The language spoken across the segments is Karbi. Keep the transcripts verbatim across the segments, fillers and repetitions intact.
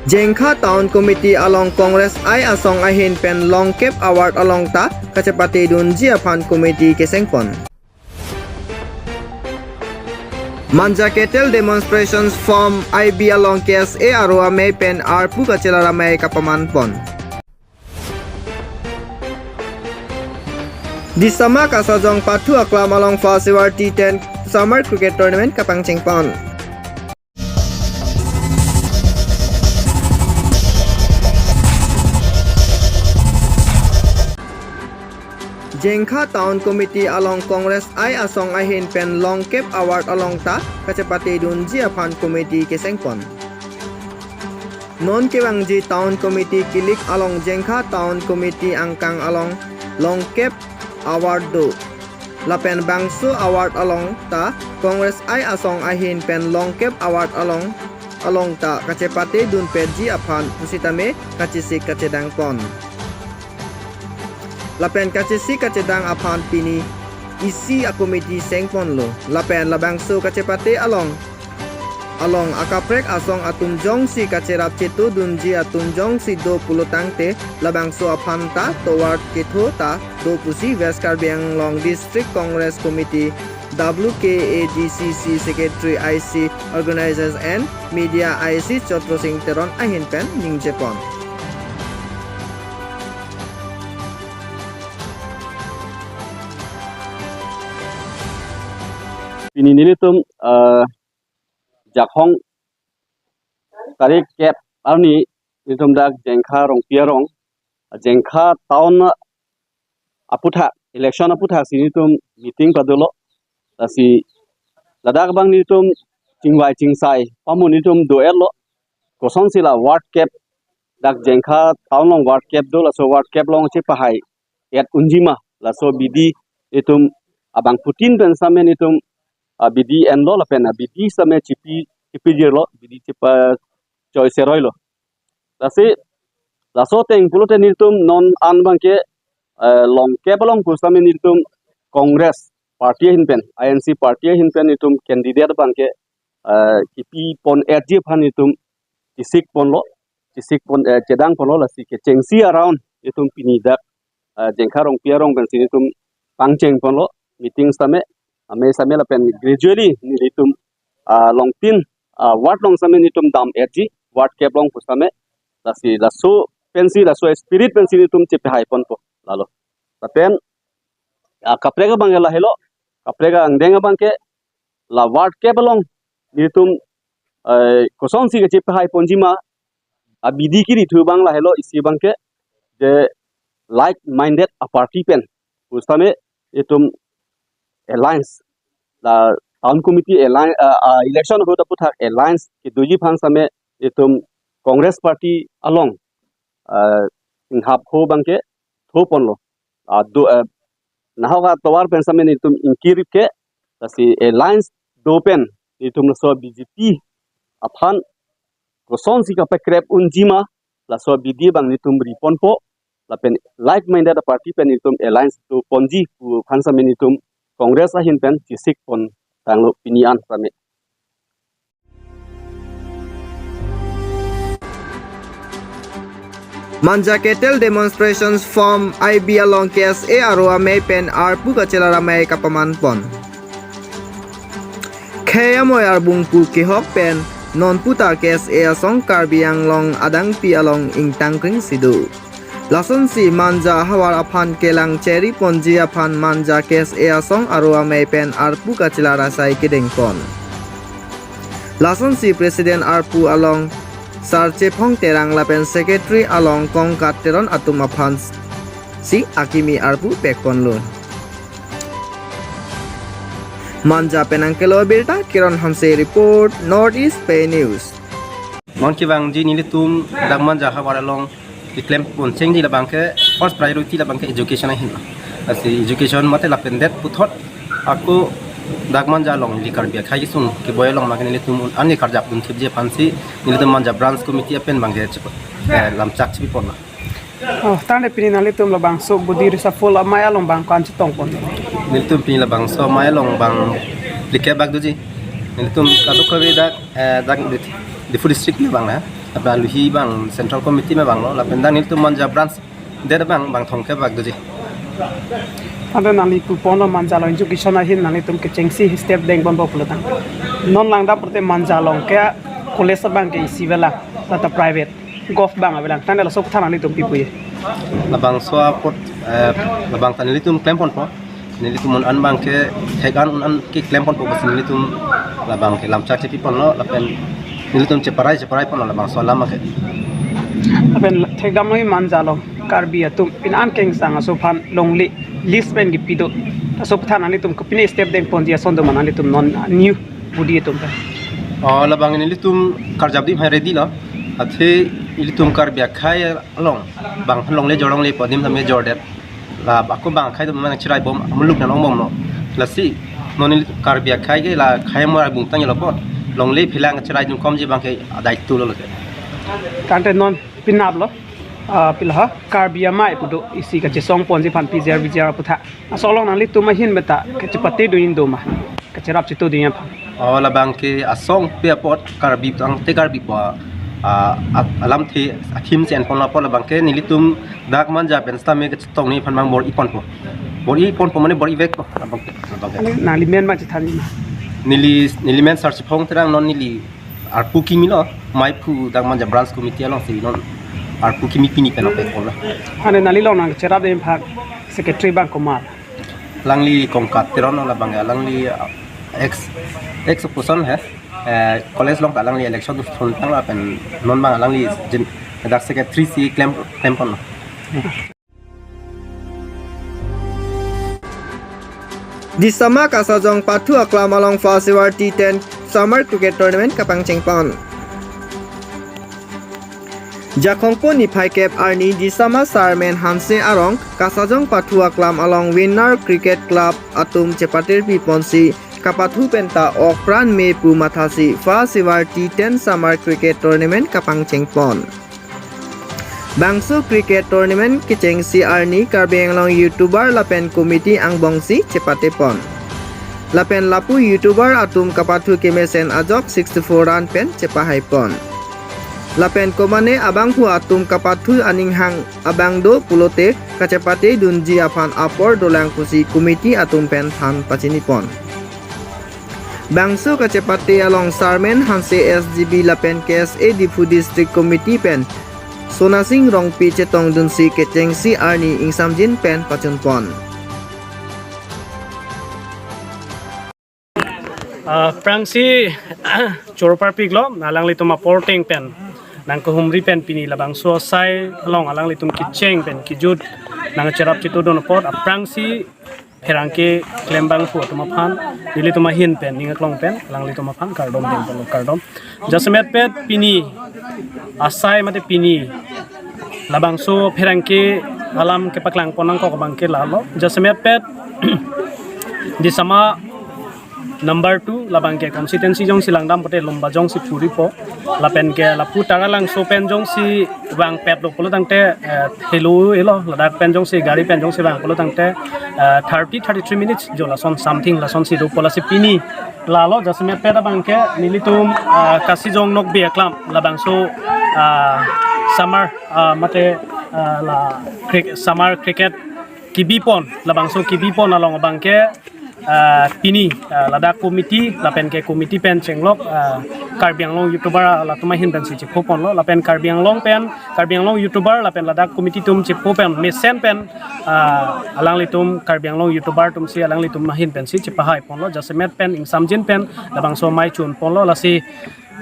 Jengkha Town Committee along Congress I asong ahin pen longkep award along ta kachepate dunji aphan committee kesengpon. Manja Cattle Demonstrations Forum I B along K S A aro amei pen arpu kachelar amei kapamanpon. Disama Kasajong Pathu Aklam along First Ever T ten Summer Cricket Tournament kapangchengpon. Jengkha Town Committee along Congress I asong ahin pen longkep award along ta kachepate dunji aphan committee kesengpon. Non kevangji Town Committee kilik along Jengkha Town Committee angkang along longkep award do. Lapen bangso award along ta Congress I asong ahin pen longkep award along along ta kachepate dunpetji aphan pusitame kachesik kachedangpon. Lapen kachesik kachedang aphan pini isi a committee sengponlo. Lapen labangso kachepate along along akaprek asong atum jongsi kacherap chetu dunji atum jongsi do pulotangte labangso aphan ta tovar ketho ta do pusi West Karbi Anglong District Congress Committee W K A D C C Secretary I C Organizers and Media I C Chotro Sing Teron ahin pen ningjepon. Pini nelitum, eh, Jakhong tarik kep arni nelitum dak Jengkha Rongpi arong, Jengkha town aputhak, election aputhak si nelitum meeting padolo. Lasi ladak abang nelitum chingvai chingsai pamu nelitum do-etlo. Kosonsi la ward kep, dak Jengkha town along ward kep do, laso ward kep along chepahai-et unjima, laso abidi itum abangphutin pen same nelitum abidi enlo lapen abidi same chipi, chipijirlo, abidi chepa choi seroilo. Lasi laso ateng pulote nelitum non an abangke, eh, longkep along pusitame nelitum Congress party ahin pen, I N C party ahin pen nelitum candidate abangke, eh, kipipon-etji aphan nelitum chesikponlo, chesikpon, eh, chedangponlo. Lasi kechengsi around nelitum pini dak, eh, Jengkha Rongpi arong pensi nelitum pangchengponlo, meeting same, amei same lapen gradually nelitum, ah, longtin, ah, ward along same nelitum dam-etji, ward kep along pusitame. Lasi laso pensi, laso spirit pensi nelitum chepahaiponpo lalo. Lapen, ah, kaprek abangke lahelo, kaprek angdeng abangke la ward kep along nelitum, eh, kosonsi kachepahaiponjima, abidi kiri thu abang lahelo, isi abangke je like minded a party pen pusitame itum alliance, la town committee alliance, ah, ah, election ahut aputhak alliance kedoji aphan same itum Congress party along, ah, inghap ho abangke thoponlo. Ah, do, eh, nahok atovar pen same nelitum ingkir ke, lasi alliance do pen nelitum laso B J P aphan kosonsi kapakrep unjima, laso abidi abang nelitum riponpo, lapen like minded party pen nelitum alliance doponji pu aphan same nelitum Congress ahin pen chesikpontanglo pini an same. Manja Cattle Demonstrations Forum I B along K S A aro amei pen arpu kachelar amei kapamanpon. Khei amoi arbung pu kehok pen non puta K S A asong Karbi Anglong adangpi along ingtangkring si do. Lasonsi Manja ahavar aphan kelang cheriponji aphan Manja K S A asong aro amei pen arpu kachelar asai kedengpon. Lasonsi President arpu along Sar Chephong Terang lapen Secretary along Kongkat Teron atum aphan si akimi arpu pekponlo. Manja pen nangkelo birta Kiron Hanse report, North East Pei News. Non kevangji nelitum dak Manja ahavar along keklem ponchengji labangke first priority labangke education ahin. Lasi education mate lapen det puthot ako dak Manja along ili Karbi akhei kesung keboi along abangke nelitum an-e karjap dunthipji aphansi nelitum Manja branch committee apen abangke chip-, eh, lamchak chipipon. Oh, tangte pini nanglitum labangso body reshuffle amei along abang ko-an chetongpon? Nelitum pini labangso amei along abang phlikep bak doji. Nelitum kadokave dak, eh, dak Diphu district ni abang na. Lapen aluhi abang Central Committee ma abang lo, lapen dak nelitum Manja branch det abang, bang thomkep bak doji. Ante nangli puponlo Manja along education ahin nanglitum kechengsi step dengponpo pulo tang. Non langdam pulote Manja along ke college abang ke isi avelang, lata private, govt abang avelang. Tangte laso aphuthak nanglitum pi puji? Labangso apot, eh, labang ta nelitum klemponpo. Nelitum un-an abang ke thek an un-an ke klemponpo, bas nelitum labang ke lamchak chepiponlo, lapen nelitum cheparai cheparai ponlo labangso alam ke. Lapen thekdamlo Manja along Karbi atum pini an kengsang aso aphan longle list pen kipi do. Laso aphuthak nanglitum kopine step dengponji ason do ma nanglitum non new body atum pen? Oh, labang nelitum karjap adim hai ready lo. Athe ilitum Karbi akhei along bang longle jor longle pu adim tame jordet. La ako bang akhei atum nangcheraibom, muluk nang longbomlo. Lasi non neli Karbi akhei ke la khei amor abang tanglo apot longle phelang cheraidun komji abang ke adai tulo lake. Tangte non penaplo, ah, pila ha Karbi Amei pu do, isi kachesongponji aphan P G R V G R aphuthak. Laso along nanglitum ahin beta kachepate do in do ma, kacherap cheto do in aphan? Oh, labang ke asong pe apot Karbi tangte Karbi pu, ah, at-, alamthe athim si enponlo apot labang ke nelitum dak Manja pen sitame kachetongni aphan abang bor-iponpo. Bor-iponpo mane bor-ivekpo labang ke, labang ke. Ante nangli men ma chethanji ma? Neli, neli men Sar Chiphong Terang, non neli arpu kimi lo, maiphu dak Manja branch committee alongsi non arpu kimi pini pen ope ponlo. Ante nangli along nangcherap adim aphan secretary abang komat? Alangli Kongkat Teron labang, alangli, uh, ex, ex opposition he. Eh, college along ta alangli election thun tanglo lapen non abang alangli jin dak secretary si klem, klemponlo. Disama Kasajong Pathu Aklam along First Ever T ten Summer Cricket Tournament kapangchengpon. Jakhongpo niphai kep arni Disama Sarmen Hanse arong Kasajong Pathu Aklam along Winner Cricket Club atum chepatir piponsi kapathu penta ok pran me pu mathasi First Ever T ten Summer Cricket Tournament kapangchengpon. Bangso cricket tournament kechengsi arni Karbi Anglong YouTuber lapen committee angbongsi chepatepon. Lapen lapu YouTuber atum kapathu kemesen ajok sixty-four run pen chepahaipon. Lapen komane abangphu atum kapathu aning hang abang do pulote kachepate dunji aphan apor dolang pusi committee atum pen than pachinipon. Bangso kachepate along Sarmen Hanse S G B lapen K S A Diphu District Committee pen Sonasing Rongpi chetongdunsi kechengsi arni ingsamjin pen pachunpon. Ah, aphrangsi choro parpiklo, alanglitum apor ateng pen nangkehumri pen pini labangso asai along alanglitum kecheng pen kejut nangcherap chetodun apot aphrangsi pherangke klembangphu atum aphan nelitum ahin pen ning aklong pen alanglitum aphan kardom dengponlo, kardom. Jasemet pet pini asai mate pini labangso pherangke alam kepaklang pon nangkok abang ke lalo. Jasemet pet Disama number two labang ke constituency jongsi langdam pote Lumbajong si puripo. Lapen ke lapu Taralangso pen jongsi vangpetlo pulo tangte, eh, thelo elo, ladak pen jongsi gari pen jongsi vang pulo tangte, eh, thirty, thirty-three minutes jo lason something lasonsi dopo, lasi pini lalo jasemet pet abang ke nelitum, ah, Kasijong Nokbe Aklam labangso, ah, summer, ah, mate, ah, la cri-, summer cricket kebipon, labangso kebipon along abang ke, ah, pini, ah, ladak committee lapen ke committee pen chenglok, ah, Karbi Anglong YouTuber latum ahin pensi chephoponlo, lapen Karbi Anglong pen, Karbi Anglong YouTuber lapen ladak committee atum chepho pen mesen pen, ah, alanglitum Karbi Anglong YouTuber atumsi alanglitum ahin pensi chepahaiponlo, jasemet pen ingsamjin pen labangso amei chunponlo, lasi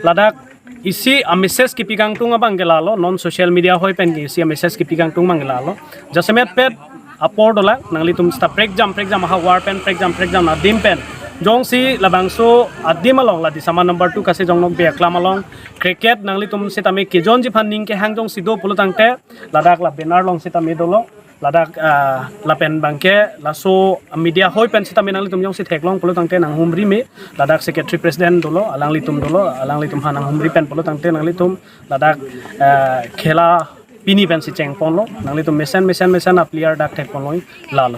ladak isi a-message kipi kangtung abang ke lalo, non social media hoi pen ke isi a-message kipi kangtung abang ke lalo. Jasemet pet apor dolang, nanglitum seta prekjam prekjam ahavar pen prekjam prekjam adim pen jongsi labangso adim along la Disama number two Kasijong Nokbe Aklam along cricket nanglitum sitame kejonji aphan ning kehang jongsi do pulo tangte ladak la banner along sitame dolo. Ladak, ah, lapen abang ke laso media hoi pen sitame nanglitum jongsi theklong pulo tangte nanghumri me, ladak secretary president dolo, alanglitum dolo, alanglitum aphan nanghumri pen pulo tangte nanglitum ladak, ah, khela pini pensi chengponlo, nanglitum mesen mesen mesen a-player dak thekponlo lalo.